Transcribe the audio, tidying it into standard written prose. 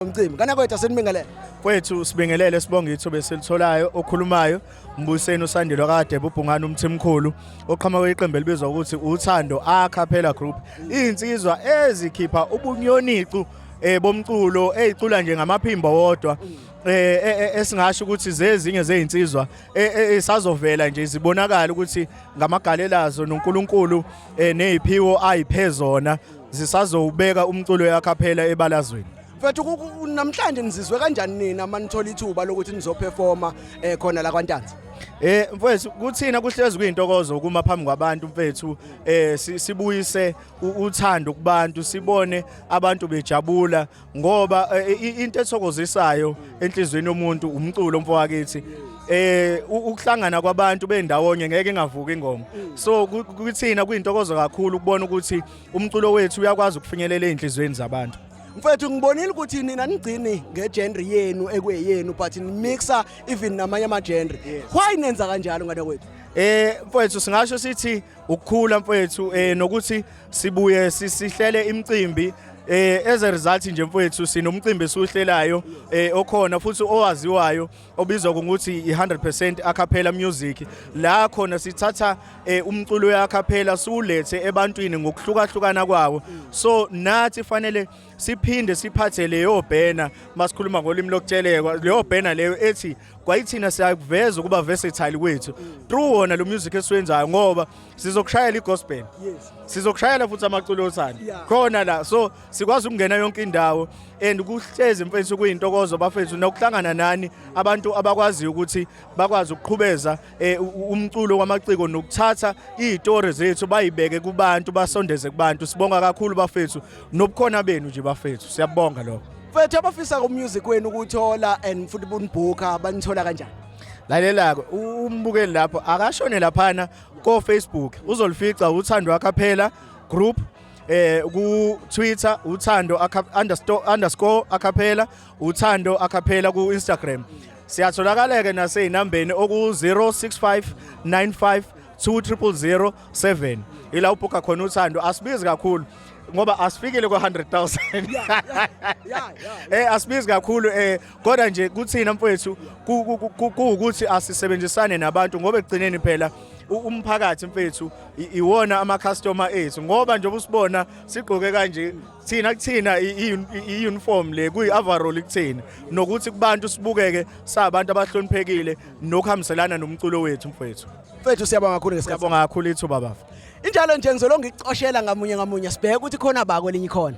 Umcimbi kana kwethu asenibingelele. Kwethu sibingelele, sibonge ithuba esilitholayo. Okhulumayo uMbuseni uSandile kade bubhungana uMthimkhulu, oqhamuka iqembu elibizwa ukuthi Uthando Acapella Group. Insizwa ezikhipha ubunyonicu bomculo, ezicula nje ngamaphimbo wodwa, esingasho ukuthi zezinye zezinsizwa esazovela nje zibonakala ukuthi ngamagalelazo noNkulunkulu neziphiwo ayiphezona zisazowubeka umculo yakhaphela ebalazweni. Mfethu, namhlanje nizizwe kanjani nina manithola ithuba lokuthi nizoperforma khona la kwaNtanzi? Mfethu, kuthina kuhlezi kuyintokozo ukuma phambi kwabantu, mfethu, sibuyise uthando kubantu, sibone abantu bejabula, ngoba into ethokozisayo enhlizweni yomuntu umculo, mfowakithi. Ukuhlangana kwabantu bendawonye ngeke ingavuka ingoma. So kuthina kuyintokozo kakhulu ukubona ukuthi umculo wethu uyakwazi ukufinyelela ezinhlizweni zabantu. Mfethu, ngibonile ukuthi nina nigcini ngegenre yenu ekweyenu, but nimixa even namanye ama-genre. Why nenza kanjalo, ngane kwethu? Mfowethu, singasho sithi ukukhula, mfowethu, nokuthi sibuye sihlele imicimbi. As a result nje, mfowethu, sinomcimbi esiwuhlelayo okhona futhi owaziwayo obizwa ngokuthi i100% acapella music, la khona sithatha umculo yacapella siwulethe ebantwini ngokuhlukahlukana kwawo. So nathi fanele siphinde siphathe leyo banner, masikhuluma ngolimi lokutshelekwa, leyo banner leyo ethi kwayithina siyakuveza ukuba versatile kwethu through wona lo music esiwenzayo, ngoba sizokushayela igospel, sizokushayela futhi amaculo othando khona la. So sikwazi ukungena yonke indawo and kuhlezi, mfethu, kuyintokozo, bafethu, nokuhlangana nani abantu abakwaziyo ukuthi bakwazi ukuqhubeza umculo wamaciko nokuthatha izitori zethu bayibeke kubantu, basondeze kubantu. Sibonga kakhulu, bafethu, nobukhona benu nje, bafethu, siyabonga lokho. Mfethu, abafisa umusic wenu ukuthola and futhi bunibhuka, banithola kanjani? Lalela-ke, umbukeli lapho akashone laphana ko Facebook, uzolifica Uthando Acapella Group, ku Twitter Uthando _acapella, Uthando Acapella ku Instagram. Siyatholakala ke naseyinambeni oku 065 95 20007, ila ubhuka khona Uthando. Asibizi kakhulu ngoba asifikile kwa 100,000. Asibizi kakhulu, kodwa nje kuthina, mfowethu, kuwukuthi asisebenzisane nabantu, ngoba ekugcineni phela umphakathi, mfethu, iwona ama customer ethu, ngoba njengoba usibona sigqoke kanje thina, kuthina i-uniform le kuyi overall kuthina, nokuthi kubantu sibukeke sabantu abahloniphekile nokuhambiselana nomculo wethu, mfowethu. Mfethu, siyabonga kakhulu ngesikhathi. Siyabonga kakhulu ithuba, bafa. Injalo nje, ngizolonga ngicoshela ngamunye ngamunye, sibheke ukuthi khona ba kwelinye ikhona.